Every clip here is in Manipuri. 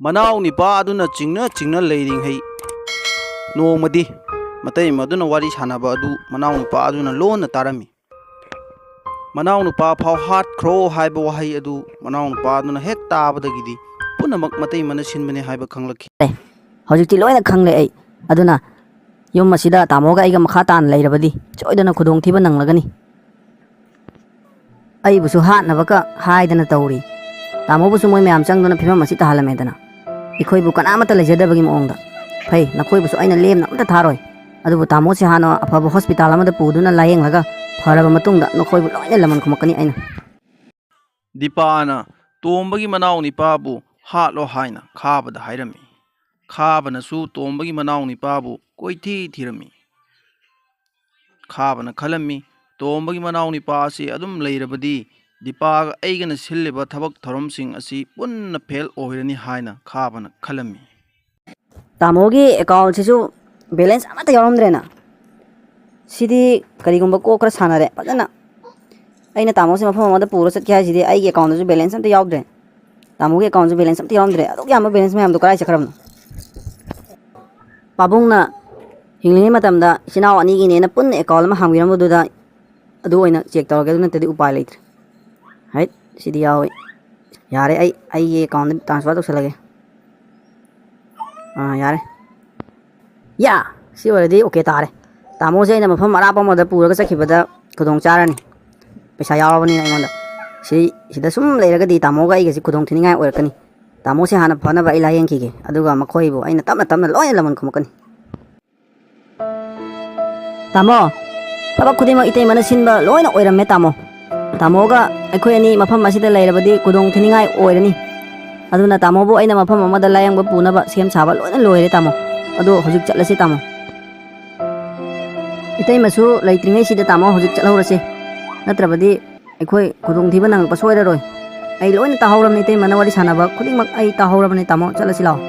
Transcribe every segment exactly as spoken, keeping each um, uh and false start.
ꯃꯅꯥꯎ ꯅꯤꯄꯥ ꯑꯗꯨꯅ ꯆꯤꯡꯅ ꯆꯤꯡꯅ ꯂꯩꯔꯤꯉꯩ, ꯅꯣꯡꯃꯗꯤ ꯃꯇꯩꯃ ꯑꯗꯨꯅ ꯋꯥꯔꯤ ꯁꯥꯟꯅꯕ ꯑꯗꯨ ꯃꯅꯥꯎ ꯅꯨꯄꯥ ꯑꯗꯨꯅ ꯂꯣꯟꯅ ꯇꯥꯔꯝꯃꯤ꯫ ꯃꯅꯥꯎ ꯅꯨꯄꯥ ꯐꯥꯎ ꯍꯥꯠꯈ꯭ꯔꯣ ꯍꯥꯏꯕ ꯋꯥꯍꯩ ꯑꯗꯨ ꯃꯅꯥꯎ ꯅꯨꯄꯥ ꯑꯗꯨꯅ ꯍꯦꯛ ꯇꯥꯕꯗꯒꯤꯗꯤ ꯄꯨꯝꯅꯃꯛ ꯃꯇꯩꯃꯅ ꯁꯤꯟꯕꯅꯤ ꯍꯥꯏꯕ ꯈꯪꯂꯛꯈꯤ꯫ ꯍꯧꯖꯤꯛꯇꯤ ꯂꯣꯏꯅ ꯈꯪꯂꯦ ꯑꯩ꯫ ꯑꯗꯨꯅ ꯌꯨꯝ ꯑꯁꯤꯗ ꯇꯥꯃꯣꯒ ꯑꯩꯒ ꯃꯈꯥ ꯇꯥꯅ ꯂꯩꯔꯕꯗꯤ ꯁꯣꯏꯗꯅ ꯈꯨꯗꯣꯡꯊꯤꯕ ꯅꯪꯂꯒꯅꯤ꯫ ꯑꯩꯕꯨꯁꯨ ꯍꯥꯠꯅꯕꯒ ꯍꯥꯏꯗꯅ ꯇꯧꯔꯤ꯫ ꯇꯥꯃꯣꯕꯨꯁꯨ ꯃꯣꯏ ꯃꯌꯥꯝ ꯆꯪꯗꯨꯅ ꯐꯤꯕꯝ ꯑꯁꯤ ꯇꯥꯍꯜꯂꯝꯃꯦꯗꯅ꯫ ꯑꯩꯈꯣꯏꯕꯨ ꯀꯅꯥꯃꯠꯇ ꯂꯩꯖꯗꯕꯒꯤ ꯃꯑꯣꯡꯗ꯫ ꯐꯩ, ꯅꯈꯣꯏꯕꯨꯁꯨ ꯑꯩꯅ ꯂꯦꯝꯅ ꯑꯝꯇ ꯊꯥꯔꯣꯏ꯫ ꯑꯗꯨꯕꯨ ꯇꯥꯃꯣꯁꯦ ꯍꯥꯟꯅ ꯑꯐꯕ ꯍꯣꯁꯄꯤꯇꯥꯜ ꯑꯃꯗ ꯄꯨꯗꯨꯅ ꯂꯥꯌꯦꯡꯂꯒ ꯐꯔꯕ ꯃꯇꯨꯡꯗ ꯅꯈꯣꯏꯕꯨ ꯂꯣꯏꯅ ꯂꯃꯟ ꯈꯨꯝꯃꯛꯀꯅꯤ ꯑꯩꯅ꯫ ꯗꯤꯄꯥꯅ ꯇꯣꯝꯕꯒꯤ ꯃꯅꯥꯎ ꯅꯤꯄꯥꯕꯨ ꯍꯥꯠꯂꯣ ꯍꯥꯏꯅ ꯈꯥꯕꯗ ꯍꯥꯏꯔꯝꯃꯤ꯫ ꯈꯥꯕꯅꯁꯨ ꯇꯣꯝꯕꯒꯤ ꯃꯅꯥꯎ ꯅꯤꯄꯥꯕꯨ ꯀꯣꯏꯊꯤ ꯊꯤꯔꯝꯃꯤ꯫ ꯈꯥꯕꯅ ꯈꯜꯂꯝꯃꯤ, ꯇꯣꯝꯕꯒꯤ ꯃꯅꯥꯎ ꯅꯤꯄꯥ ꯑꯁꯤ ꯑꯗꯨꯝ ꯂꯩꯔꯕꯗꯤ ꯗꯤꯄꯥꯒ ꯑꯩꯒꯅ ꯁꯤꯜꯂꯤꯕ ꯊꯕꯛ ꯊꯧꯔꯝꯁꯤꯡ ꯑꯁꯤ ꯄꯨꯟꯅ ꯐꯦꯜ ꯑꯣꯏꯔꯅꯤ ꯍꯥꯏꯅ ꯈꯥꯕꯅ ꯈꯜꯂꯝꯃꯤ꯫ ꯇꯥꯃꯣꯒꯤ ꯑꯦꯀꯥꯎꯟꯁꯤꯁꯨ ꯕꯦꯂꯦꯟꯁ ꯑꯃꯠꯇ ꯌꯥꯎꯔꯝꯗ꯭ꯔꯦꯅ꯫ ꯁꯤꯗꯤ ꯀꯔꯤꯒꯨꯝꯕ ꯀꯣꯛ ꯈꯔ ꯁꯥꯟꯅꯔꯦ ꯐꯖꯅ꯫ ꯑꯩꯅ ꯇꯥꯃꯣꯁꯦ ꯃꯐꯝ ꯑꯃꯗ ꯄꯨꯔ ꯆꯠꯀꯦ ꯍꯥꯏꯁꯤꯗꯤ ꯑꯩꯒꯤ ꯑꯦꯀꯥꯎꯟꯗꯁꯨ ꯕꯦꯂꯦꯟꯁ ꯑꯝꯇ ꯌꯥꯎꯗ꯭ꯔꯦ꯫ ꯇꯥꯃꯣꯒꯤ ꯑꯦꯀꯥꯎꯟꯁꯨ ꯕꯦꯂꯦꯟꯁ ꯑꯝꯇ ꯌꯥꯎꯔꯝꯗ꯭ꯔꯦ꯫ ꯑꯗꯨꯛ ꯌꯥꯝꯕ ꯕꯦꯂꯦꯟꯁ ꯃꯌꯥꯝꯗꯣ ꯀꯗꯥꯏ ꯆꯠꯈ꯭ꯔꯕꯅꯣ? ꯄꯥꯕꯨꯡꯅ ꯍꯤꯡꯂꯤꯉꯩ ꯃꯇꯝꯗ ꯏꯆꯤꯟ ꯏꯅꯥꯎ ꯑꯅꯤꯒꯤꯅꯦꯅ ꯄꯨꯟꯅ ꯑꯦꯀꯥꯎꯟ ꯑꯃ ꯍꯥꯡꯕꯤꯔꯝꯕꯗꯨꯗ ꯑꯗꯨ ꯑꯣꯏꯅ ꯆꯦꯛ ꯇꯧꯔꯒꯦ, ꯑꯗꯨ ꯅꯠꯇ꯭ꯔꯗꯤ ꯎꯄꯥꯏ ꯂꯩꯇ꯭ꯔꯦ꯫ ꯍꯩꯠ, ꯁꯤꯗꯤ ꯌꯥꯎꯋꯦ꯫ ꯌꯥꯔꯦ, ꯑꯩ ꯑꯩꯒꯤ ꯑꯦꯀꯥꯎꯟꯗ ꯇ꯭ꯔꯥꯟꯁꯐꯔ ꯇꯧꯁꯜꯂꯒꯦ꯫ ꯑꯥ, ꯌꯥꯔꯦ꯫ ꯌꯥ! ꯁꯤ ꯑꯣꯏꯔꯗꯤ ꯑꯣꯀꯦ ꯇꯥꯔꯦ꯫ ꯇꯥꯃꯣꯁꯦ ꯑꯩꯅ ꯃꯐꯝ ꯑꯔꯥꯞꯄ ꯑꯃꯗ ꯄꯨꯔꯒ ꯆꯠꯈꯤꯕꯗ ꯈꯨꯗꯣꯡ ꯆꯥꯔꯅꯤ꯫ ꯄꯩꯁꯥ ꯌꯥꯎꯔꯕꯅꯤꯅ ꯑꯩꯉꯣꯟꯗ꯫ ꯁꯤ, ꯁꯤꯗ ꯁꯨꯝ ꯂꯩꯔꯒꯗꯤ ꯇꯥꯃꯣꯒ ꯑꯩꯒꯁꯤ ꯈꯨꯗꯣꯡ ꯊꯤꯅꯤꯡꯉꯥꯏ ꯑꯣꯏꯔꯛꯀꯅꯤ꯫ ꯇꯥꯃꯣꯁꯦ ꯍꯥꯟꯅ ꯐꯅꯕ ꯑꯩ ꯂꯥꯌꯦꯡꯈꯤꯒꯦ, ꯑꯗꯨꯒ ꯃꯈꯣꯏꯕꯨ ꯑꯩꯅ ꯇꯞꯅ ꯇꯞꯅ ꯂꯣꯏꯅ ꯂꯃꯟ ꯈꯨꯝꯃꯛꯀꯅꯤ꯫ ꯇꯥꯃꯣ, ꯊꯕꯛ ꯈꯨꯗꯤꯡꯃꯛ ꯏꯇꯩꯃꯅ ꯁꯤꯟꯕ ꯂꯣꯏꯅ ꯑꯣꯏꯔꯝꯃꯦ, ꯇꯥꯃꯣ꯫ ꯇꯥꯃꯣꯒ ꯑꯩꯈꯣꯏ ꯑꯅꯤ ꯃꯐꯝ ꯑꯁꯤꯗ ꯂꯩꯔꯕꯗꯤ ꯈꯨꯗꯣꯡ ꯊꯤꯅꯤꯡꯉꯥꯏ ꯑꯣꯏꯔꯅꯤ꯫ ꯑꯗꯨꯅ ꯇꯥꯃꯣꯕꯨ ꯑꯩꯅ ꯃꯐꯝ ꯑꯃꯗ ꯂꯥꯌꯦꯡꯕ ꯄꯨꯅꯕ ꯁꯦꯝ ꯁꯥꯕ ꯂꯣꯏꯅ ꯂꯣꯏꯔꯦ, ꯇꯥꯃꯣ꯫ ꯑꯗꯣ ꯍꯧꯖꯤꯛ ꯆꯠꯂꯁꯤ, ꯇꯥꯃꯣ꯫ ꯏꯇꯩꯃꯁꯨ ꯂꯩꯇ꯭ꯔꯤꯉꯩꯁꯤꯗ, ꯇꯥꯃꯣ, ꯍꯧꯖꯤꯛ ꯆꯠꯍꯧꯔꯁꯤ꯫ ꯅꯠꯇ꯭ꯔꯕꯗꯤ ꯑꯩꯈꯣꯏ ꯈꯨꯗꯣꯡꯊꯤꯕ ꯅꯪꯉꯛꯄ ꯁꯣꯏꯔꯔꯣꯏ꯫ ꯑꯩ ꯂꯣꯏꯅ ꯇꯥꯍꯧꯔꯕꯅꯤ, ꯏꯇꯩꯃꯅ ꯋꯥꯔꯤ ꯁꯥꯟꯅꯕ ꯈꯨꯗꯤꯡꯃꯛ ꯑꯩ ꯇꯥꯍꯧꯔꯕꯅꯤ, ꯇꯥꯃꯣ꯫ ꯆꯠꯂꯁꯤ ꯂꯥꯛꯑꯣ꯫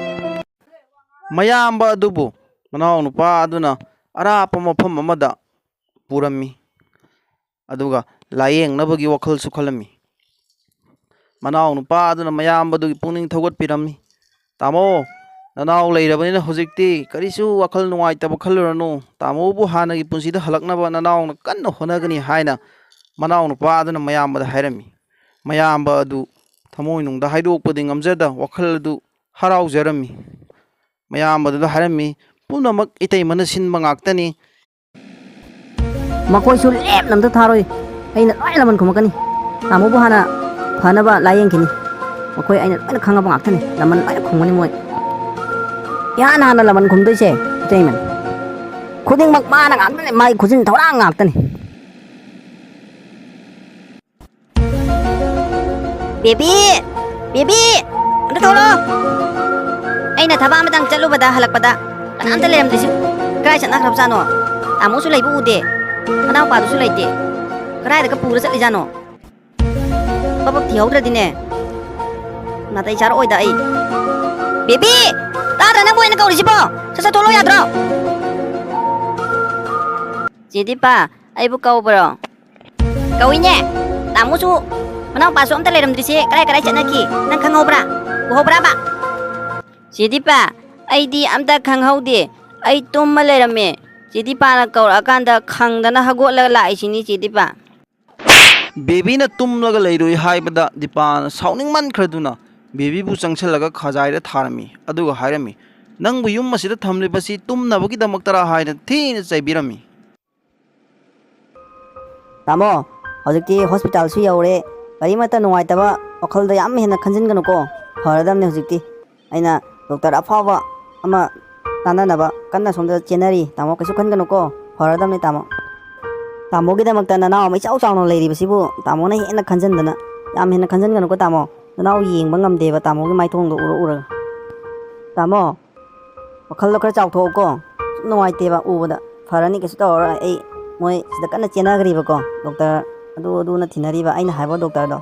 ꯃꯌꯥꯝꯕ ꯑꯗꯨꯕꯨ ꯃꯅꯥꯎꯅꯨꯄꯥ ꯑꯗꯨꯅ ꯑꯔꯥꯞꯄ ꯃꯐꯝ ꯑꯃꯗ ꯄꯨꯔꯝꯃꯤ꯫ ꯑꯗꯨꯒ ꯂꯥꯌꯦꯡꯅꯕꯒꯤ ꯋꯥꯈꯜꯁꯨ ꯈꯜꯂꯝꯃꯤ꯫ ꯃꯅꯥꯎꯅꯨꯄꯥ ꯑꯗꯨꯅ ꯃꯌꯥꯝꯕꯗꯨꯒꯤ ꯄꯨꯛꯅꯤꯡ ꯊꯧꯒꯠꯄꯤꯔꯝꯃꯤ꯫ "ꯇꯥꯃꯣ, ꯅꯅꯥꯎ ꯂꯩꯔꯕꯅꯤꯅ ꯍꯧꯖꯤꯛꯇꯤ ꯀꯔꯤꯁꯨ ꯋꯥꯈꯜ ꯅꯨꯡꯉꯥꯏꯇꯕ ꯈꯜꯂꯨꯔꯅꯨ꯫ ꯇꯥꯃꯣꯕꯨ ꯍꯥꯟꯅꯒꯤ ꯄꯨꯟꯁꯤꯗ ꯍꯜꯂꯛꯅꯕ ꯅꯅꯥꯎꯅ ꯀꯟꯅ ꯍꯣꯠꯅꯒꯅꯤ" ꯍꯥꯏꯅ ꯃꯅꯥꯎ ꯅꯨꯄꯥ ꯑꯗꯨꯅ ꯃꯌꯥꯝꯕꯗ ꯍꯥꯏꯔꯝꯃꯤ꯫ ꯃꯌꯥꯝꯕ ꯑꯗꯨ ꯊꯃꯣꯏꯅꯨꯡꯗ ꯍꯥꯏꯗꯣꯛꯄꯗꯤ ꯉꯝꯖꯗ ꯋꯥꯈꯜ ꯑꯗꯨ ꯍꯔꯥꯎꯖꯔꯝꯃꯤ꯫ ꯃꯌꯥꯝꯕꯗꯨꯗ ꯍꯥꯏꯔꯝꯃꯤ, "ꯄꯨꯝꯅꯃꯛ ꯏꯇꯩꯃꯅ ꯁꯤꯟꯕ ꯉꯥꯛꯇꯅꯤ꯫ ꯃꯈꯣꯏꯁꯨ ꯂꯦꯞꯅ ꯑꯝꯇ ꯊꯥꯔꯣꯏ꯫ ꯑꯩꯅ ꯂꯣꯏꯅ ꯂꯃꯟ ꯈꯨꯝꯃꯛꯀꯅꯤ꯫ ꯇꯥꯃꯣꯕꯨ ꯍꯥꯟꯅ ꯐꯅꯕ ꯂꯥꯏꯌꯦꯡꯈꯤꯅꯤ꯫ ꯃꯈꯣꯏ ꯑꯩꯅ ꯂꯣꯏꯅ ꯈꯪꯉꯕ ꯉꯥꯛꯇꯅꯤ꯫ ꯂꯃꯟ ꯂꯣꯏꯅ ꯈꯨꯝꯒꯅꯤ ꯃꯣꯏ꯫ ꯏꯍꯥꯟ ꯍꯥꯟꯅ ꯂꯃꯟ ꯈꯨꯝꯗꯣꯏꯁꯦ ꯏꯇꯩꯃꯅꯤ꯫ ꯈꯨꯗꯤꯡꯃꯛ ꯃꯥꯅ ꯉꯥꯛꯇꯅꯤ꯫ ꯃꯥꯒꯤ ꯈꯨꯖꯤꯟ ꯊꯧꯔꯥꯡ ꯉꯥꯛꯇꯅꯤ꯫ ꯕꯦꯕꯤ! ꯕꯦꯕꯤ! ꯑꯝꯇ ꯊꯣꯛꯂꯛꯑꯣ꯫ ꯑꯩꯅ ꯊꯕꯛ ꯑꯃꯇꯪ ꯆꯠꯂꯨꯕꯗ ꯍꯜꯂꯛꯄꯗ ꯀꯅꯥꯝꯇ ꯂꯩꯔꯝꯗ꯭ꯔꯤꯁꯤ ꯀꯗꯥꯏ ꯆꯠꯅꯈ꯭ꯔꯕꯖꯥꯠꯅꯣ? ꯇꯥꯃꯣꯁꯨ ꯂꯩꯕ ꯎꯗꯦ꯫ ꯃꯅꯥꯎꯄꯥꯗꯨꯁꯨ ꯂꯩꯇꯦ꯫ ꯀꯗꯥꯏꯗꯒ ꯄꯨꯔ ꯆꯠꯂꯤꯖꯥꯠꯅꯣ? ꯄꯕꯛ ꯊꯤꯍꯧꯗ꯭ꯔꯗꯤꯅꯦ ꯅꯥꯇꯩ ꯆꯥꯔꯛꯑꯣꯏꯗ ꯑꯩ꯫ ꯕꯦꯕꯤ! ꯇꯥꯗ꯭ꯔꯥ ꯅꯪꯕꯨ ꯑꯩꯅ ꯀꯧꯔꯤꯁꯤꯕꯣ? ꯁꯠ ꯁꯠ ꯊꯣꯛꯂꯛꯑꯣ ꯌꯥꯗ꯭ꯔꯣ? ꯆꯦ ꯗꯤꯄꯥ, ꯑꯩꯕꯨ ꯀꯧꯕ꯭ꯔꯣ? ꯀꯧꯏꯅꯦ꯫ ꯇꯥꯃꯣꯁꯨ ꯃꯅꯥꯎꯄꯥꯁꯨ ꯑꯝꯇ ꯂꯩꯔꯝꯗ꯭ꯔꯤꯁꯦ ꯀꯔꯥꯏ ꯀꯔꯥꯏ ꯆꯠꯅꯈꯤ? ꯅꯪ ꯈꯪꯍꯧꯕ꯭ꯔꯥ? ꯎꯍꯧꯕ꯭ꯔꯥꯕ? ꯆꯦ ꯗꯤꯄꯥ, ꯑꯩꯗꯤ ꯑꯝꯇ ꯈꯪꯍꯧꯗꯦ꯫ ꯑꯩ ꯇꯨꯝꯃ ꯂꯩꯔꯝꯃꯦ꯫ ꯆꯦ ꯗꯤꯄꯥꯅ ꯀꯧꯔꯛꯑꯀꯥꯟꯗ ꯈꯪꯗꯅ ꯍꯧꯒꯠꯂꯒ ꯂꯥꯛꯏꯁꯤꯅꯤ, ꯆꯦ ꯗꯤꯄꯥ꯫ ꯕꯦꯕꯤꯅ ꯇꯨꯝꯂꯒ ꯂꯩꯔꯣꯏ ꯍꯥꯏꯕꯗ ꯗꯤꯄꯥꯅ ꯁꯥꯎꯅꯤꯡꯃꯟꯈ꯭ꯔꯗꯨꯅ ꯕꯦꯕꯤꯕꯨ ꯆꯪꯁꯤꯜꯂꯒ ꯈꯖꯥꯏꯗ ꯊꯥꯔꯝꯃꯤ꯫ ꯑꯗꯨꯒ ꯍꯥꯏꯔꯝꯃꯤ, "ꯅꯪꯕꯨ ꯌꯨꯝ ꯑꯁꯤꯗ ꯊꯝꯂꯤꯕꯁꯤ ꯇꯨꯝꯅꯕꯒꯤꯗꯃꯛꯇꯔꯥ?" ꯍꯥꯏꯅ ꯊꯤꯅ ꯆꯩꯕꯤꯔꯝꯃꯤ꯫ ꯇꯥꯃꯣ, ꯍꯧꯖꯤꯛꯇꯤ ꯍꯣꯁꯄꯤꯇꯥꯜꯁꯨ ꯌꯧꯔꯦ꯫ ꯀꯔꯤꯃꯠꯇ ꯅꯨꯡꯉꯥꯏꯇꯕ ꯋꯥꯈꯜꯗ ꯌꯥꯝ ꯍꯦꯟꯅ ꯈꯟꯖꯤꯟꯒꯅꯨꯀꯣ꯫ ꯐꯔꯗꯕꯅꯦ ꯍꯧꯖꯤꯛꯇꯤ꯫ ꯑꯩꯅ ꯗꯣꯛꯇꯔ ꯑꯐꯥꯎꯕ ꯑꯃ ꯇꯥꯟꯅꯅꯕ ꯀꯟꯅ ꯁꯣꯝꯗ ꯆꯦꯟꯅꯔꯤ꯫ ꯇꯥꯃꯣ, ꯀꯩꯁꯨ ꯈꯟꯒꯅꯨꯀꯣ꯫ ꯐꯔꯗꯕꯅꯦ ꯇꯥꯃꯣ꯫ ꯇꯥꯃꯣꯒꯤꯗꯃꯛꯇ ꯅꯅꯥꯎ ꯑꯃ ꯏꯆꯥꯎ ꯆꯥꯎꯅ ꯂꯩꯔꯤꯕꯁꯤꯕꯨ ꯇꯥꯃꯣꯅ ꯍꯦꯟꯅ ꯈꯟꯖꯤꯟꯗꯅ꯫ ꯌꯥꯝ ꯍꯦꯟꯅ ꯈꯟꯖꯤꯟꯒꯅꯨꯀꯣ ꯇꯥꯃꯣ꯫ ꯅꯅꯥꯎ ꯌꯦꯡꯕ ꯉꯝꯗꯦꯕ ꯇꯥꯃꯣꯒꯤ ꯃꯥꯏꯊꯣꯡꯗꯣ ꯎꯔ ꯎꯔꯒ꯫ ꯇꯥꯃꯣ, ꯋꯥꯈꯜꯗꯣ ꯈꯔ ꯆꯥꯎꯊꯣꯛꯑꯣꯀꯣ꯫ ꯁꯨꯝ ꯅꯨꯡꯉꯥꯏꯇꯦꯕ ꯎꯕꯗ꯫ ꯐꯔꯅꯤ, ꯀꯩꯁꯨ ꯇꯧꯔꯔꯣꯏ꯫ ꯑꯩ ꯃꯣꯏ ꯁꯤꯗ ꯀꯟꯅ ꯆꯦꯟꯅꯈ꯭ꯔꯤꯕꯀꯣ꯫ ꯗꯣꯛꯇꯔ ꯑꯗꯨ ꯑꯗꯨꯅ ꯊꯤꯅꯔꯤꯕ, ꯑꯩꯅ ꯍꯥꯏꯕ ꯗꯣꯛꯇꯔꯗꯣ꯫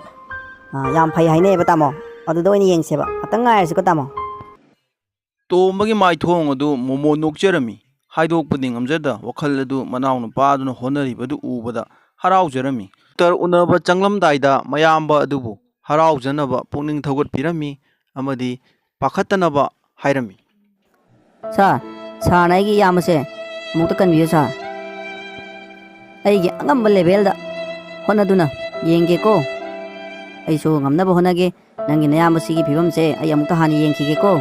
ꯑꯥ, ꯌꯥꯝ ꯐꯩ ꯍꯥꯏꯅꯩꯌꯦꯕ ꯇꯥꯃꯣ꯫ ꯑꯗꯨꯗ ꯑꯣꯏꯅ ꯌꯦꯡꯁꯦꯕ꯫ ꯉꯥꯛꯇꯪ ꯉꯥꯏꯔꯁꯤꯀꯣ ꯇꯥꯃꯣ꯫ ꯇꯣꯝꯕꯒꯤ ꯃꯥꯏꯊꯣꯡ ꯑꯗꯨ ꯃꯣꯃꯣꯟ ꯅꯣꯛꯆꯔꯝꯃꯤ꯫ ꯍꯥꯏꯗꯣꯛꯄꯗꯤ ꯉꯝꯖꯗ ꯋꯥꯈꯜ ꯑꯗꯨ ꯃꯅꯥꯎꯅꯨꯄꯥ ꯑꯗꯨꯅ ꯍꯣꯠꯅꯔꯤꯕꯗꯨ ꯎꯕꯗ ꯍꯔꯥꯎꯖꯔꯝꯃꯤ꯫ ꯗꯣꯛꯇꯔ ꯎꯅꯕ ꯆꯪꯂꯝꯗꯥꯏꯗ ꯃꯌꯥꯝꯕ ꯑꯗꯨꯕꯨ ꯍꯔꯥꯎꯖꯅꯕ ꯄꯨꯛꯅꯤꯡ ꯊꯧꯒꯠꯄꯤꯔꯝꯃꯤ ꯑꯃꯗꯤ ꯄꯥꯈꯠꯇꯅꯕ ꯍꯥꯏꯔꯝꯃꯤ꯫ ꯁꯥꯔ, ꯁꯥꯔꯅ ꯑꯩꯒꯤ ꯏꯌꯥꯝꯕꯁꯦ ꯑꯃꯨꯛꯇ ꯀꯟꯕꯤꯌꯨ ꯁꯥꯔ꯫ ꯑꯩꯒꯤ ꯑꯉꯝꯕ ꯂꯦꯚꯦꯜꯗ ꯍꯣꯠꯅꯗꯨꯅ ꯌꯦꯡꯒꯦꯀꯣ꯫ ꯑꯩꯁꯨ ꯉꯝꯅꯕ ꯍꯣꯠꯅꯒꯦ꯫ ꯅꯪꯒꯤ ꯅꯌꯥꯝꯕꯁꯤꯒꯤ ꯐꯤꯕꯝꯁꯦ ꯑꯩ ꯑꯃꯨꯛꯇ ꯍꯥꯟꯅ ꯌꯦꯡꯈꯤꯒꯦꯀꯣ꯫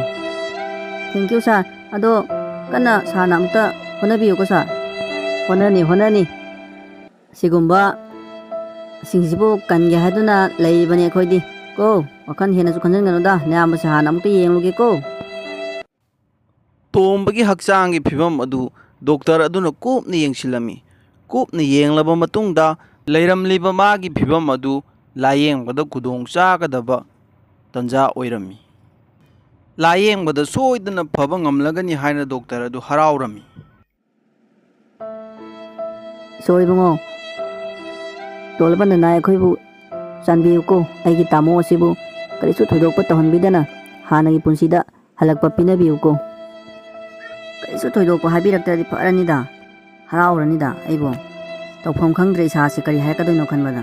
Thank you ꯁꯥꯔ꯫ ꯑꯗꯣ ꯀꯟꯅ ꯁꯥꯔꯅ ꯑꯃꯨꯛꯇ ꯍꯣꯠꯅꯕꯤꯌꯨꯀꯣ ꯁꯥꯔ꯫ ꯍꯣꯠꯅꯅꯤ, ꯍꯣꯠꯅꯅꯤ꯫ ꯁꯤꯒꯨꯝꯕ ꯁꯤꯡꯁꯤꯕꯨ ꯀꯟꯒꯦ ꯍꯥꯏꯗꯨꯅ ꯂꯩꯔꯤꯕꯅꯤ ꯑꯩꯈꯣꯏꯗꯤ꯫ ꯀꯣ, ꯋꯥꯈꯜ ꯍꯦꯟꯅꯁꯨ ꯈꯟꯖꯤꯟꯒꯅꯨꯗ, ꯅꯌꯥꯝꯕꯁꯦ ꯍꯥꯟꯅ ꯑꯃꯨꯛꯇ ꯌꯦꯡꯂꯨꯒꯦꯀꯣ꯫ ꯇꯣꯝꯕꯒꯤ ꯍꯛꯆꯥꯡꯒꯤ ꯐꯤꯕꯝ ꯑꯗꯨ ꯗꯣꯛꯇꯔ ꯑꯗꯨꯅ ꯀꯨꯞꯅ ꯌꯦꯡꯁꯤꯜꯂꯝꯃꯤ꯫ ꯀꯨꯞꯅ ꯌꯦꯡꯂꯕ ꯃꯇꯨꯡꯗ ꯂꯩꯔꯝꯂꯤꯕ ꯃꯥꯒꯤ ꯐꯤꯕꯝ ꯑꯗꯨ ꯂꯥꯌꯦꯡꯕꯗ ꯈꯨꯗꯣꯡ ꯆꯥꯒꯗꯕ ꯇꯟꯖꯥ ꯑꯣꯏꯔꯝꯃꯤ꯫ ꯂꯥꯌꯦꯡꯕꯗ ꯁꯣꯏꯗꯅ ꯐꯕ ꯉꯝꯂꯒꯅꯤ ꯍꯥꯏꯅ ꯗꯣꯛꯇꯔ ꯑꯗꯨ ꯍꯔꯥꯎꯔꯝꯃꯤ꯫ ꯏꯁꯣꯔ ꯏꯕꯨꯡꯉꯣ, ꯇꯣꯜꯂꯕ ꯅꯅꯥꯏ ꯑꯩꯈꯣꯏꯕꯨ ꯆꯥꯟꯕꯤꯌꯨꯀꯣ꯫ ꯑꯩꯒꯤ ꯇꯥꯃꯣ ꯑꯁꯤꯕꯨ ꯀꯔꯤꯁꯨ ꯊꯣꯏꯗꯣꯛꯄ ꯇꯧꯍꯟꯕꯤꯗꯅ ꯍꯥꯟꯅꯒꯤ ꯄꯨꯟꯁꯤꯗ ꯍꯜꯂꯛꯄ ꯄꯤꯅꯕꯤꯌꯨꯀꯣ꯫ ꯀꯔꯤꯁꯨ ꯊꯣꯏꯗꯣꯛꯄ ꯍꯥꯏꯕꯤꯔꯛꯇ꯭ꯔꯗꯤ ꯐꯔꯅꯤꯗ, ꯍꯔꯥꯎꯔꯅꯤꯗ꯫ ꯑꯩꯕꯨ ꯇꯧꯐꯝ ꯈꯪꯗ꯭ꯔꯦ, ꯏꯁꯥꯁꯤ ꯀꯔꯤ ꯍꯥꯏꯔꯛꯀꯗꯣꯏꯅꯣ ꯈꯟꯕꯗ꯫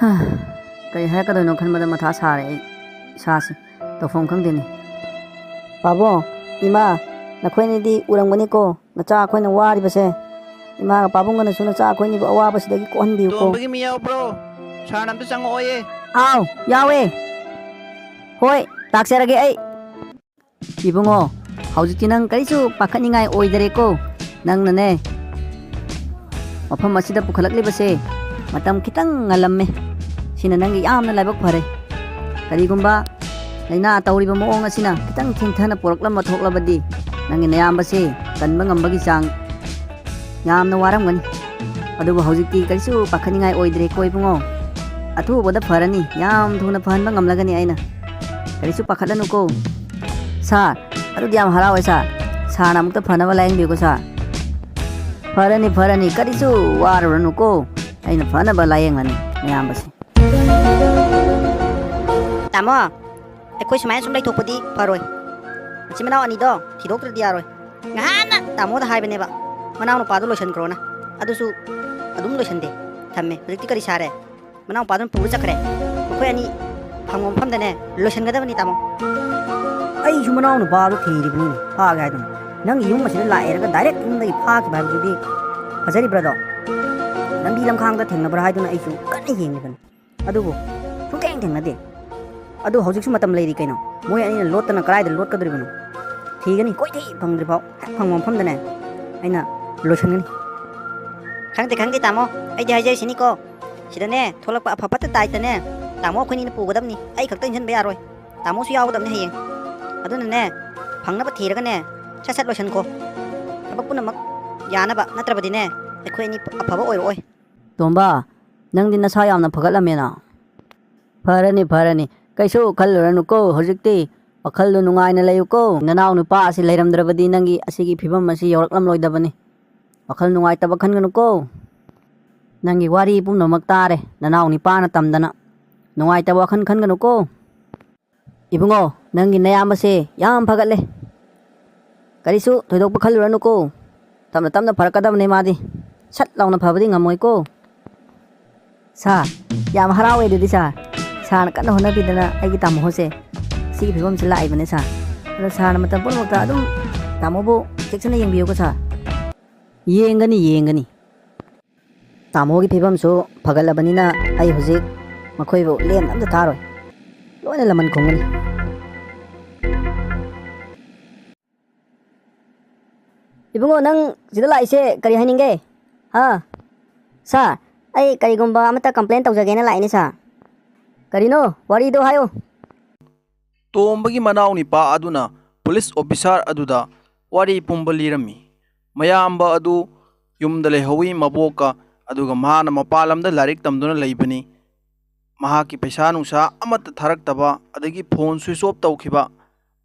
ꯍꯥ, ꯀꯔꯤ ꯍꯥꯏꯔꯛꯀꯗꯣꯏꯅꯣ ꯈꯟꯕꯗ ꯃꯊꯥ ꯁꯥꯔꯦ ꯑꯩ ꯏꯁꯥꯁꯤ꯫ ꯇꯧꯐꯝ ꯈꯪꯗꯦꯅꯦ꯫ ꯄꯥꯕꯨꯡ, ꯏꯃꯥ, ꯅꯈꯣꯏꯅꯤꯗꯤ ꯎꯔꯝꯒꯅꯤꯀꯣ, ꯅꯆꯥ ꯑꯩꯈꯣꯏꯅ ꯋꯥꯔꯤꯕꯁꯦ꯫ ꯏꯃꯥꯒ ꯄꯥꯕꯨꯡꯒꯅꯁꯨ ꯅꯆꯥ ꯑꯩꯈꯣꯏꯅꯤꯕꯨ ꯑꯋꯥꯕꯁꯤꯗꯒꯤ ꯀꯣꯛꯍꯟꯕꯤꯌꯨꯀꯣ꯫ ꯇꯣꯝꯕꯒꯤ ꯃꯤ ꯌꯥꯎꯕ꯭ꯔꯣ? ꯁꯥꯔꯅ ꯑꯝꯇ ꯆꯪꯉꯛꯑꯣꯌꯦ꯫ ꯑꯥꯎ, ꯌꯥꯎꯋꯦ꯫ ꯍꯣꯏ, ꯂꯥꯛꯆꯔꯒꯦ ꯑꯩ꯫ ꯏꯕꯨꯡꯉꯣ, ꯍꯧꯖꯤꯛꯇꯤ ꯅꯪ ꯀꯔꯤꯁꯨ ꯄꯥꯈꯠꯅꯤꯡꯉꯥꯏ ꯑꯣꯏꯗꯔꯦꯀꯣ꯫ ꯅꯪꯅꯅꯦ, ꯃꯐꯝ ꯑꯁꯤꯗ ꯄꯨꯈꯠꯂꯛꯂꯤꯕꯁꯦ ꯃꯇꯝ ꯈꯤꯇꯪ ꯉꯜꯂꯝꯃꯦ꯫ ꯁꯤꯅ ꯅꯪꯒꯤ ꯌꯥꯝꯅ ꯂꯥꯏꯕꯛ ꯐꯔꯦ꯫ ꯀꯔꯤꯒꯨꯝꯕ ꯂꯥꯏꯅꯥ ꯇꯧꯔꯤꯕ ꯃꯑꯣꯡ ꯑꯁꯤꯅ ꯈꯤꯇꯪ ꯊꯦꯡꯊꯅ ꯄꯨꯔꯛꯂꯝꯕ ꯊꯣꯛꯂꯕꯗꯤ, ꯅꯪꯒꯤ ꯅꯌꯥꯝꯕꯁꯦ ꯀꯟꯕ ꯉꯝꯕꯒꯤ ꯆꯥꯡ ꯌꯥꯝꯅ ꯋꯥꯔꯝꯒꯅꯤ꯫ ꯑꯗꯨꯕꯨ ꯍꯧꯖꯤꯛꯇꯤ ꯀꯔꯤꯁꯨ ꯄꯥꯈꯠꯅꯤꯡꯉꯥꯏ ꯑꯣꯏꯗ꯭ꯔꯦꯀꯣ ꯏꯕꯨꯡꯉꯣ꯫ ꯑꯊꯨꯕꯗ ꯐꯔꯅꯤ, ꯌꯥꯝ ꯊꯨꯅ ꯐꯍꯟꯕ ꯉꯝꯂꯒꯅꯤ ꯑꯩꯅ꯫ ꯀꯔꯤꯁꯨ ꯄꯥꯈꯠꯂꯅꯨꯀꯣ꯫ ꯁꯥꯔ, ꯑꯗꯨꯗꯤ ꯌꯥꯝ ꯍꯔꯥꯎꯋꯦ ꯁꯥꯔ꯫ ꯁꯥꯔꯅ ꯑꯃꯨꯛꯇ ꯐꯅꯕ ꯂꯥꯌꯦꯡꯕꯤꯌꯨꯀꯣ ꯁꯥꯔ꯫ ꯐꯔꯅꯤ, ꯐꯔꯅꯤ, ꯀꯔꯤꯁꯨ ꯋꯥꯔꯨꯔꯅꯨꯀꯣ꯫ ꯑꯩꯅ ꯐꯅꯕ ꯂꯥꯌꯦꯡꯂꯅꯤ ꯃꯌꯥꯝꯕꯁꯦ꯫ ꯇꯥꯃꯣ, ꯑꯩꯈꯣꯏ ꯁꯨꯃꯥꯏꯅ ꯁꯨꯝ ꯂꯩꯊꯣꯛꯄꯗꯤ ꯐꯔꯣꯏ꯫ ꯃꯆꯤꯟ ꯃꯅꯥꯎ ꯑꯅꯤꯗꯣ ꯊꯤꯗꯣꯛꯇ꯭ꯔꯗꯤ ꯌꯥꯔꯣꯏ꯫ ꯉꯍꯥꯟꯅ ꯇꯥꯃꯣꯗ ꯍꯥꯏꯕꯅꯦꯕ, ꯃꯅꯥꯎ ꯅꯨꯄꯥꯗꯣ ꯂꯣꯏꯁꯟꯈ꯭ꯔꯣꯅ꯫ ꯑꯗꯨꯁꯨ ꯑꯗꯨꯝ ꯂꯣꯏꯁꯟꯗꯦ, ꯊꯝꯃꯦ꯫ ꯍꯧꯖꯤꯛꯇꯤ ꯀꯔꯤ ꯁꯥꯔꯦ? ꯃꯅꯥꯎ ꯅꯨꯄꯥꯗꯨꯅ ꯄꯨꯔ ꯆꯠꯈ꯭ꯔꯦ꯫ ꯃꯈꯣꯏ ꯑꯅꯤ ꯐꯪꯕ ꯃꯐꯝꯗꯅꯦ ꯂꯣꯏꯁꯤꯟꯒꯗꯕꯅꯤ, ꯇꯥꯃꯣ꯫ ꯑꯩꯁꯨ ꯃꯅꯥꯎ ꯅꯨꯄꯥꯗꯣ ꯊꯤꯔꯤꯕꯅꯤꯅꯦ, ꯐꯥꯒꯦ ꯍꯥꯏꯗꯨꯅ꯫ ꯅꯪꯒꯤ ꯌꯨꯝ ꯑꯁꯤꯗ ꯂꯥꯛꯑꯦꯔꯒ ꯗꯥꯏꯔꯦꯛ ꯌꯨꯝꯗꯒꯤ ꯐꯥꯈꯤꯕ ꯍꯥꯏꯕꯗꯨꯗꯤ ꯐꯖꯔꯤꯕ꯭ꯔꯥꯗꯣ? ꯂꯝꯕꯤ ꯂꯝꯈꯥꯡꯗ ꯊꯦꯡꯅꯕ꯭ꯔꯥ ꯍꯥꯏꯗꯨꯅ ꯑꯩꯁꯨ ꯀꯟꯅ ꯌꯦꯡꯉꯤꯕꯅꯤ꯫ ꯑꯗꯨꯕꯨ ꯁꯨꯡꯊꯦꯡ ꯊꯦꯡꯅꯗꯦ꯫ ꯑꯗꯨ ꯍꯧꯖꯤꯛꯁꯨ ꯃꯇꯝ ꯂꯩꯔꯤ ꯀꯩꯅꯣ꯫ ꯃꯣꯏ ꯑꯅꯤꯅ ꯂꯣꯠꯇꯅ ꯀꯗꯥꯏꯗ ꯂꯣꯠꯀꯗꯧꯔꯤꯕꯅꯣ? ꯊꯤꯒꯅꯤ, ꯀꯣꯏꯊꯤ ꯐꯪꯗ꯭ꯔꯤꯐꯥꯎ ꯍꯦꯛ ꯐꯪꯕ ꯃꯐꯝꯗꯅꯦ ꯑꯩꯅ ꯂꯣꯏꯁꯤꯟꯒꯅꯤ꯫ ꯈꯪꯗꯦ, ꯈꯪꯗꯦ, ꯇꯥꯃꯣ, ꯑꯩꯗꯤ ꯍꯥꯏꯖꯔꯤꯁꯤꯅꯤꯀꯣ, ꯁꯤꯗꯅꯦ ꯊꯣꯛꯂꯛꯄ ꯑꯐ ꯐꯠꯇ ꯇꯥꯏꯇꯅꯦ ꯇꯥꯃꯣ ꯑꯩꯈꯣꯏꯅꯤꯅ ꯄꯨꯒꯗꯕꯅꯤ꯫ ꯑꯩ ꯈꯛꯇ ꯏꯟꯁꯤꯟꯕ ꯌꯥꯔꯣꯏ, ꯇꯥꯃꯣꯁꯨ ꯌꯥꯎꯒꯗꯕꯅꯤ ꯍꯌꯦꯡ꯫ ꯑꯗꯨꯅꯅꯦ, ꯐꯪꯅꯕ ꯊꯤꯔꯒꯅꯦ ꯁꯠ ꯁꯠ ꯂꯣꯏꯁꯤꯟꯈꯣ꯫ ꯊꯕꯛ ꯄꯨꯝꯅꯃꯛ ꯌꯥꯅꯕ, ꯅꯠꯇ꯭ꯔꯕꯗꯤꯅꯦ ꯑꯩꯈꯣꯏ ꯑꯅꯤ ꯑꯐꯕ ꯑꯣꯏꯔꯛꯑꯣꯏ꯫ ꯇꯣꯝꯕ, ꯅꯪꯗꯤ ꯅꯁꯥ ꯌꯥꯝꯅ ꯐꯒꯠꯂꯝꯃꯦꯅ꯫ ꯐꯔꯅꯤ, ꯐꯔꯅꯤ, ꯀꯩꯁꯨ ꯈꯜꯂꯨꯔꯅꯨꯀꯣ꯫ ꯍꯧꯖꯤꯛꯇꯤ ꯋꯥꯈꯜꯗꯣ ꯅꯨꯡꯉꯥꯏꯅ ꯂꯩꯌꯨꯀꯣ꯫ ꯅꯅꯥꯎ ꯅꯨꯄꯥ ꯑꯁꯤ ꯂꯩꯔꯝꯗ꯭ꯔꯕꯗꯤ ꯅꯪꯒꯤ ꯑꯁꯤꯒꯤ ꯐꯤꯕꯝ ꯑꯁꯤ ꯌꯧꯔꯛꯂꯝꯂꯣꯏꯗꯕꯅꯤ꯫ ꯋꯥꯈꯜ ꯅꯨꯡꯉꯥꯏꯇꯕ ꯈꯟꯒꯅꯨꯀꯣ꯫ ꯅꯪꯒꯤ ꯋꯥꯔꯤ ꯄꯨꯝꯅꯃꯛ ꯇꯥꯔꯦ ꯅꯅꯥꯎ ꯅꯤꯄꯥꯅ ꯇꯝꯗꯅ꯫ ꯅꯨꯡꯉꯥꯏꯇꯕ ꯋꯥꯈꯜ ꯈꯟꯒꯅꯨꯀꯣ꯫ ꯏꯕꯨꯡꯉꯣ, ꯅꯪꯒꯤ ꯅꯌꯥꯝꯕꯁꯦ ꯌꯥꯝ ꯐꯒꯠꯂꯦ꯫ ꯀꯔꯤꯁꯨ ꯊꯣꯏꯗꯣꯛꯄ ꯈꯜꯂꯨꯔꯅꯨꯀꯣ꯫ ꯇꯞꯅ ꯇꯞꯅ ꯐꯔꯛꯀꯗꯕꯅꯦ ꯃꯥꯗꯤ꯫ ꯁꯠ ꯂꯥꯎꯅ ꯐꯕꯗꯤ ꯉꯝꯃꯣꯏꯀꯣ꯫ ꯁꯥꯔ, ꯌꯥꯝ ꯍꯔꯥꯎꯋꯦ ꯑꯗꯨꯗꯤ ꯁꯥꯔ꯫ ꯁꯥꯔꯅ ꯀꯟꯅ ꯍꯣꯠꯅꯕꯤꯗꯅ ꯑꯩꯒꯤ ꯇꯥꯃꯣꯁꯦ ꯁꯤꯒꯤ ꯐꯤꯕꯝꯁꯤ ꯂꯥꯛꯏꯕꯅꯦ ꯁꯥꯔ꯫ ꯑꯗꯣ ꯁꯥꯔꯅ ꯃꯇꯝ ꯄꯨꯝꯅꯃꯛꯇ ꯑꯗꯨꯝ ꯇꯥꯃꯣꯕꯨ ꯆꯦꯛꯁꯤꯟꯅ ꯌꯦꯡꯕꯤꯌꯨꯀꯣ ꯁꯥꯔ꯫ ꯌꯦꯡꯒꯅꯤ, ꯌꯦꯡꯒꯅꯤ꯫ ꯇꯥꯃꯣꯒꯤ ꯐꯤꯕꯝꯁꯨ ꯐꯒꯠꯂꯕꯅꯤꯅ ꯑꯩ ꯍꯧꯖꯤꯛ ꯃꯈꯣꯏꯕꯨ ꯂꯦꯝꯅ ꯑꯝꯇ ꯊꯥꯔꯣꯏ꯫ ꯂꯣꯏꯅ ꯂꯃꯟ ꯈꯨꯝꯒꯅꯤ꯫ ꯏꯕꯨꯡꯉꯣ, ꯅꯪ ꯁꯤꯗ ꯂꯥꯛꯏꯁꯦ ꯀꯔꯤ ꯍꯥꯏꯅꯤꯡꯒꯦ? ꯍꯥ? ꯁꯥꯔ, ꯑꯩ ꯀꯔꯤꯒꯨꯝꯕ ꯑꯃꯠꯇ ꯀꯝꯄ꯭ꯂꯦꯟ ꯇꯧꯖꯒꯦꯅ ꯂꯥꯛꯏꯅꯦ ꯁꯥꯔ꯫ ꯀꯔꯤꯅꯣ? ꯋꯥꯔꯤꯗꯣ ꯍꯥꯏꯌꯨ꯫ ꯇꯣꯝꯕꯒꯤ ꯃꯅꯥꯎ ꯅꯤꯄꯥ ꯑꯗꯨꯅ ꯄꯨꯂꯤꯁ ꯑꯣꯐꯤꯁꯥꯔ ꯑꯗꯨꯗ ꯋꯥꯔꯤ ꯄꯨꯝꯕ ꯂꯤꯔꯝꯃꯤ꯫ ꯃꯌꯥꯝꯕ ꯑꯗꯨ ꯌꯨꯝꯗ ꯂꯩꯍꯧꯋꯤ ꯃꯕꯣꯛꯀ, ꯑꯗꯨꯒ ꯃꯍꯥꯛꯅ ꯃꯄꯥꯟ ꯂꯝꯗ ꯂꯥꯏꯔꯤꯛ ꯇꯝꯗꯨꯅ ꯂꯩꯕꯅꯤ꯫ ꯃꯍꯥꯛꯀꯤ ꯄꯩꯁꯥ ꯅꯨꯡꯁꯥ ꯑꯃꯠꯇ ꯊꯥꯔꯛꯇꯕ, ꯑꯗꯒꯤ ꯐꯣꯟ ꯁ꯭ꯋꯤꯆ ꯑꯣꯐ ꯇꯧꯈꯤꯕ,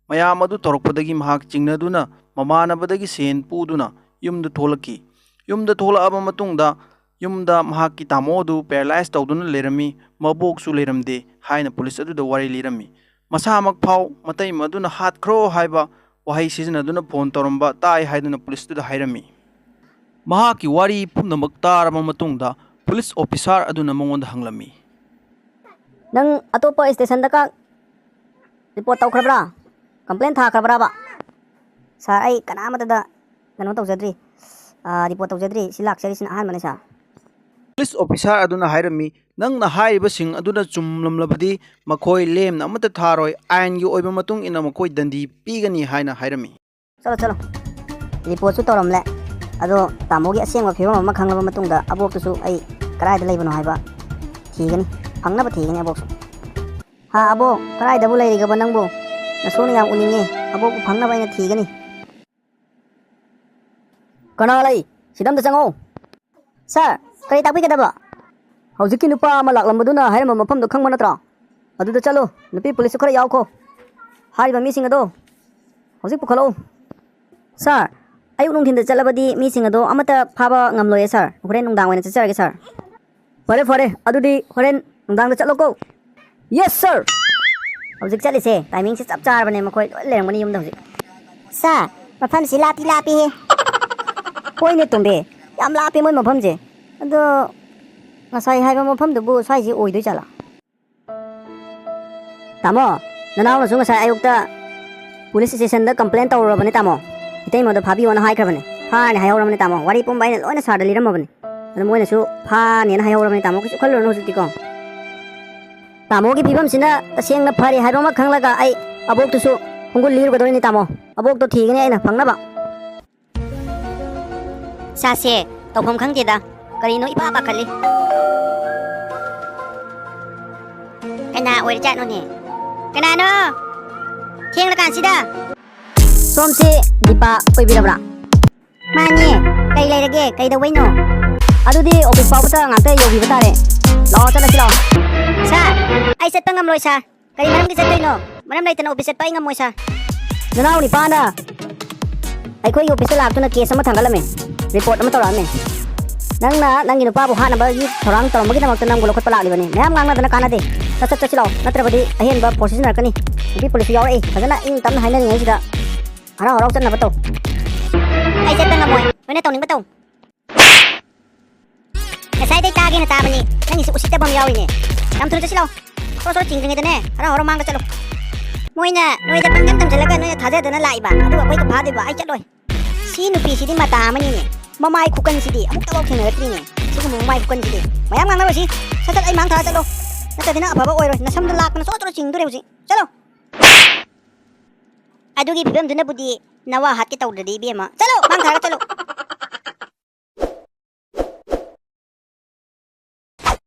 ꯃꯌꯥꯝ ꯑꯗꯨ ꯇꯧꯔꯛꯄꯗꯒꯤ ꯃꯍꯥꯛ ꯆꯤꯡꯅꯗꯨꯅ ꯃꯃꯥꯟꯅꯕꯗꯒꯤ ꯁꯦꯟ ꯄꯨꯗꯨꯅ ꯌꯨꯝꯗ ꯊꯣꯛꯂꯛꯈꯤ꯫ ꯌꯨꯝꯗ ꯊꯣꯛꯂꯛꯑꯕ ꯃꯇꯨꯡꯗ ꯌꯨꯝꯗ ꯃꯍꯥꯛꯀꯤ ꯇꯥꯃꯣ ꯑꯗꯨ ꯄꯦꯔꯥꯂꯥꯏꯁ ꯇꯧꯗꯨꯅ ꯂꯩꯔꯝꯃꯤ, ꯃꯕꯣꯛꯁꯨ ꯂꯩꯔꯝꯗꯦ ꯍꯥꯏꯅ ꯄꯨꯂꯤꯁ ꯑꯗꯨꯗ ꯋꯥꯔꯤ ꯂꯤꯔꯝꯃꯤ꯫ ꯃꯁꯥꯃꯛ ꯐꯥꯎ ꯃꯇꯩꯃ ꯑꯗꯨꯅ "ꯍꯥꯠꯈ꯭ꯔꯣ" ꯍꯥꯏꯕ ꯋꯥꯍꯩ ꯁꯤꯖꯤꯟꯅꯗꯨꯅ ꯐꯣꯟ ꯇꯧꯔꯝꯕ ꯇꯥꯏ ꯍꯥꯏꯗꯨꯅ ꯄꯨꯂꯤꯁ ꯑꯗꯨꯗ ꯍꯥꯏꯔꯝꯃꯤ꯫ ꯃꯍꯥꯛꯀꯤ ꯋꯥꯔꯤ ꯄꯨꯝꯅꯃꯛ ꯇꯥꯔꯕ ꯃꯇꯨꯡꯗ ꯄꯨꯂꯤꯁ ꯑꯣꯐꯤꯁꯥꯔ ꯑꯗꯨꯅ ꯃꯉꯣꯟꯗ ꯍꯪꯂꯝꯃꯤ, ꯅꯪ ꯑꯇꯣꯞꯄ stationꯗ ꯀ report ꯇꯧꯈ꯭ꯔꯕ꯭ꯔꯥ? Complaint ꯊꯥꯈ꯭ꯔꯕ꯭ꯔꯥꯕ? Sir, ꯑꯩ ꯀꯅꯥꯃꯠꯇꯗ ꯀꯩꯅꯣ ꯇꯧꯖꯗ꯭ꯔꯤ, report ꯇꯧꯖꯗ꯭ꯔꯤ꯫ ꯁꯤ ꯂꯥꯛꯆꯔꯤꯁꯤꯅ ꯑꯍꯥꯟꯕꯅꯦ, sir꯫ Police officer ꯑꯗꯨꯅ ꯍꯥꯏꯔꯝꯃꯤ, "ꯅꯪꯅ ꯍꯥꯏꯔꯤꯕꯁꯤꯡ ꯑꯗꯨꯅ ꯆꯨꯝꯂꯝꯂꯕꯗꯤ ꯃꯈꯣꯏ ꯂꯦꯝꯅ ꯑꯃꯠꯇ ꯊꯥꯔꯣꯏ, ꯑꯥꯏꯟꯒꯤ ꯑꯣꯏꯕ ꯃꯇꯨꯡ ꯏꯟꯅ ꯃꯈꯣꯏ ꯗꯟꯗꯤ ꯄꯤꯒꯅꯤ" ꯍꯥꯏꯅ ꯍꯥꯏꯔꯝꯃꯤ꯫ ꯆꯠꯂꯣ, ꯆꯠꯂꯣ꯫ Reportꯁꯨ ꯇꯧꯔꯝꯂꯦ꯫ ꯑꯗꯣ ꯇꯥꯃꯣꯒꯤ ꯑꯁꯦꯡꯕ ꯐꯤꯕꯝ ꯑꯃ ꯈꯪꯂꯕ ꯃꯇꯨꯡꯗ ꯑꯕꯣꯛꯇꯨꯁꯨ ꯑꯩ ꯀꯗꯥꯏꯗ ꯂꯩꯕꯅꯣ ꯍꯥꯏꯕ ꯊꯤꯒꯅꯤ꯫ ꯐꯪꯅꯕ ꯊꯤꯒꯅꯤ ꯑꯕꯣꯛꯁꯨ꯫ ꯍꯥ, ꯑꯕꯣꯛ, ꯀꯗꯥꯏꯗꯕꯨ ꯂꯩꯔꯤꯒꯕ ꯅꯪꯕꯨ? ꯅꯁꯨꯅ ꯌꯥꯝ ꯎꯅꯤꯡꯉꯦ꯫ ꯑꯕꯣꯛꯄꯨ ꯐꯪꯅꯕ ꯑꯩꯅ ꯊꯤꯒꯅꯤ꯫ ꯀꯅꯥ ꯂꯩ? ꯁꯤꯗ ꯑꯝꯇ ꯆꯪꯉꯛꯑꯣ꯫ Sir, ꯀꯔꯤ ꯇꯥꯛꯄꯤꯒꯗꯕ? ꯍꯧꯖꯤꯛꯀꯤ ꯅꯨꯄꯥ ꯑꯃ ꯂꯥꯛꯂꯝꯕꯗꯨꯅ ꯍꯥꯏꯔꯝꯕ ꯃꯐꯝꯗꯣ ꯈꯪꯕ ꯅꯠꯇ꯭ꯔꯣ? ꯑꯗꯨꯗ ꯆꯠꯂꯨ, ꯅꯨꯄꯤ policeꯁꯨ ꯈꯔ ꯌꯥꯎꯈꯣ꯫ ꯍꯥꯏꯔꯤꯕ ꯃꯤꯁꯤꯡ ꯑꯗꯣ ꯍꯧꯖꯤꯛ ꯄꯨꯈꯠꯂꯛꯎ꯫ Sir, ꯑꯌꯨꯛ ꯅꯨꯡꯊꯤꯟꯗ ꯆꯠꯂꯕꯗꯤ ꯃꯤꯁꯤꯡ ꯑꯗꯣ ꯑꯃꯠꯇ ꯐꯥꯕ ꯉꯝꯂꯣꯏꯌꯦ, sir꯫ ꯍꯣꯔꯦꯟ ꯅꯨꯡꯗꯥꯡ ꯑꯣꯏꯅ ꯆꯠꯆꯔꯒꯦ, sir꯫ ꯐꯔꯦ, ꯐꯔꯦ, ꯑꯗꯨꯗꯤ ꯍꯣꯔꯦꯟ ꯅꯨꯡꯗꯥꯡꯗ ꯆꯠꯂꯣꯀꯣ꯫ Yes, sir꯫ ꯍꯧꯖꯤꯛ ꯆꯠꯂꯤꯁꯦ timingꯁꯦ ꯆꯞ ꯆꯥꯔꯕꯅꯦ, ꯃꯈꯣꯏ ꯂꯣꯏ ꯂꯩꯔꯝꯒꯅꯤ ꯌꯨꯝꯗ ꯍꯧꯖꯤꯛ꯫ Sir, ꯃꯐꯝꯁꯤ ꯂꯥꯞꯇꯤ ꯂꯥꯞꯄꯤꯍꯦ꯫ ꯍꯣꯏꯅꯦ ꯇꯣꯝꯕꯤ, ꯌꯥꯝ ꯂꯥꯞꯄꯦ ꯃꯣꯏ ꯃꯐꯝꯁꯦ꯫ ꯑꯗꯣ ꯉꯁꯥꯏ ꯍꯥꯏꯕ ꯃꯐꯝꯗꯨꯕꯨ ꯁ꯭ꯋꯥꯏꯁꯤ ꯑꯣꯏꯗꯣꯏ ꯖꯥꯠꯂꯥ? ꯇꯥꯃꯣ, ꯅꯅꯥꯎꯅꯁꯨ ꯉꯁꯥꯏ ꯑꯌꯨꯛꯇ police stationꯗ complaint ꯇꯧꯔꯨꯔꯕꯅꯦ ꯇꯥꯃꯣ꯫ ꯏꯇꯩꯃꯗꯣ ꯐꯥꯕꯤꯌꯣꯅ ꯍꯥꯏꯈ꯭ꯔꯕꯅꯦ꯫ ꯐꯥꯔꯅꯤ ꯍꯥꯏꯍꯧꯔꯕꯅꯦ ꯇꯥꯃꯣ꯫ ꯋꯥꯔꯤ ꯄꯨꯝꯕ ꯑꯩꯅ ꯂꯣꯏꯅ sirꯗ ꯂꯤꯔꯝꯃꯕꯅꯦ꯫ ꯑꯗꯣ ꯃꯣꯏꯅꯁꯨ ꯐꯥꯅꯦꯅ ꯍꯥꯏꯍꯧꯔꯕꯅꯦ ꯇꯥꯃꯣ꯫ ꯀꯩꯁꯨ ꯈꯜꯂꯨꯔꯅꯨ ꯍꯧꯖꯤꯛꯇꯤꯀꯣ꯫ ꯇꯥꯃꯣꯒꯤ ꯐꯤꯕꯝꯁꯤꯅ ꯇꯁꯦꯡꯅ ꯐꯔꯦ ꯍꯥꯏꯕ ꯑꯃ ꯈꯪꯂꯒ ꯑꯩ ꯑꯕꯣꯛꯇꯨꯁꯨ ꯈꯣꯡꯒꯨꯜ ꯂꯤꯔꯨꯒꯗꯣꯏꯅꯤ ꯇꯥꯃꯣ꯫ ꯑꯕꯣꯛꯇꯣ ꯊꯤꯒꯅꯤ ꯑꯩꯅ ꯐꯪꯅꯕ꯫ ꯏꯁꯥꯁꯦ ꯇꯧꯐꯝ ꯈꯪꯗꯦꯗ꯫ ꯀꯔꯤꯅꯣ ꯏꯄꯥ ꯄꯥꯈꯠꯂꯤ꯫ ꯀꯅꯥ ꯑꯣꯏꯔꯖꯥꯠꯅꯣꯅꯦ? ꯀꯅꯥꯅꯣ? ꯊꯦꯡꯂꯀꯥꯟꯁꯤꯗ꯫ ꯁꯣꯝꯁꯤ ꯗꯤꯄꯥ ꯑꯣꯏꯕꯤꯔꯕ꯭ꯔꯥ? ꯃꯥꯅꯦ꯫ ꯀꯩ ꯂꯩꯔꯒꯦ? ꯀꯩꯗꯧꯕꯩꯅꯣ? ꯑꯗꯨꯗꯤ office ꯐꯥꯎꯕꯇ ꯉꯥꯛꯇ ꯌꯧꯕꯤꯕ ꯇꯥꯔꯦ꯫ ꯂꯥꯛꯑꯣ, ꯆꯠꯂꯁꯤ ꯂꯥꯛꯑꯣ꯫ Sir, ꯑꯩ ꯆꯠꯄ ꯉꯝꯂꯣꯏ, sir꯫ ꯀꯔꯤ ꯃꯔꯝꯒꯤ ꯆꯠꯇꯣꯏꯅꯣ? ꯃꯔꯝ ꯂꯩꯇꯅ office ꯆꯠꯄ ꯑꯩ ꯉꯝꯃꯣꯏ, sir꯫ ꯅꯅꯥꯎ ꯅꯤꯄꯥꯅ ꯑꯩꯈꯣꯏꯒꯤ officeꯇ ꯂꯥꯛꯇꯨꯅ case ꯑꯃ ꯊꯥꯡꯒꯠꯂꯝꯃꯦ, report ꯑꯃ ꯇꯧꯔꯛꯑꯝꯃꯦ꯫ ꯅꯪꯅ ꯅꯪꯒꯤ ꯅꯨꯄꯥꯕꯨ ꯍꯥꯠꯅꯕꯒꯤ ꯊꯧꯔꯥꯡ ꯇꯧꯔꯝꯕꯒꯤꯗꯃꯛꯇ ꯅꯪꯕꯨ ꯂꯧꯈꯠꯄ ꯂꯥꯛꯂꯤꯕꯅꯤ꯫ ꯃꯌꯥꯝ ꯉꯥꯡꯅꯗꯅ ꯀꯥꯟꯅꯗꯦ꯫ ꯁꯠ ꯁꯠ ꯆꯠꯁꯤ ꯂꯥꯛꯑꯣ, ꯅꯠꯇ꯭ꯔꯕꯗꯤ ꯑꯍꯦꯟꯕ ꯄ꯭ꯔꯣꯁꯦꯁ ꯅꯥꯔꯛꯀꯅꯤ꯫ ꯅꯨꯄꯤ ꯄꯨꯂꯤꯁꯁꯨ ꯌꯥꯎꯔꯛꯏ꯫ ꯐꯖꯅ ꯏꯪ ꯇꯞꯅ ꯍꯥꯏꯅꯔꯤꯉꯩꯁꯤꯗ ꯍꯔꯥꯎ ꯍꯔꯥꯎ ꯆꯠꯅꯕ ꯇꯧ꯫ ꯑꯩ ꯆꯠꯄ ꯉꯝꯃꯣꯏ꯫ ꯅꯣꯏꯅ ꯇꯧꯅꯤꯡꯕ ꯇꯧ꯫ ꯉꯁꯥꯏꯗꯩ ꯇꯥꯒꯦꯅ ꯇꯥꯕꯅꯤ, ꯅꯪꯒꯤꯁꯨ ꯎꯁꯤꯠꯇꯕ ꯑꯃ ꯌꯥꯎꯔꯤꯅꯦ꯫ ꯌꯥꯝ ꯊꯨꯅ ꯆꯠꯁꯤ ꯂꯥꯛꯑꯣ꯫ ꯁꯣꯔ ꯁꯣꯔ ꯆꯤꯡꯗ꯭ꯔꯤꯉꯩꯗꯅꯦ, ꯍꯔꯥꯎ ꯍꯔꯥꯎ ꯃꯥꯡꯗ ꯆꯠꯂꯣ꯫ ꯃꯣꯏꯅ ꯅꯣꯏꯗ ꯄꯪꯊꯝ ꯊꯝꯖꯤꯜꯂꯒ ꯅꯣꯏꯅ ꯊꯥꯖꯗꯅ ꯂꯥꯛꯏꯕ, ꯑꯗꯨꯒ ꯑꯩꯈꯣꯏꯗ ꯐꯥꯗꯣꯏꯕ꯫ ꯑꯩ ꯆꯠꯂꯣꯏ꯫ ꯁꯤ ꯅꯨꯄꯤꯁꯤꯗꯤ ꯃꯇꯥ ꯑꯃꯅꯤꯅꯦ꯫ ꯃꯃꯥꯏ ꯈꯨꯀꯟꯁꯤꯗꯤ ꯑꯃꯨꯛꯇꯐꯥꯎ ꯊꯦꯡꯅꯔꯛꯇ꯭ꯔꯤꯅꯦ꯫ ꯁꯤꯒꯨꯝꯕ ꯃꯃꯥꯏ ꯈꯨꯀꯟꯁꯤꯗꯤ꯫ ꯃꯌꯥꯝ ꯉꯥꯡꯅꯔꯣꯏꯁꯤ꯫ ꯁꯠ ꯁꯠ ꯑꯩ ꯃꯥꯡ ꯊꯥꯔ ꯆꯠꯂꯣ꯫ ꯅꯠꯇ꯭ꯔꯗꯤ ꯅꯪ ꯑꯐꯕ ꯑꯣꯏꯔꯣꯏ꯫ ꯅꯁꯝꯗꯣ ꯂꯥꯛꯇꯅ ꯆꯣꯠ ꯆꯣꯠ ꯆꯤꯡꯗꯣꯔꯦ ꯍꯧꯖꯤꯛ꯫ ꯆꯠꯂꯣ꯫ ꯑꯗꯨꯒꯤ ꯐꯤꯕꯝꯗꯨꯅꯕꯨꯗꯤ ꯅꯋꯥ ꯍꯥꯠꯀꯦ ꯇꯧꯗ꯭ꯔꯗꯤ, ꯏꯕꯦꯝꯃ꯫ ꯆꯠꯂꯣ, ꯃꯥꯡ ꯊꯥꯔꯒ ꯆꯠꯂꯣ꯫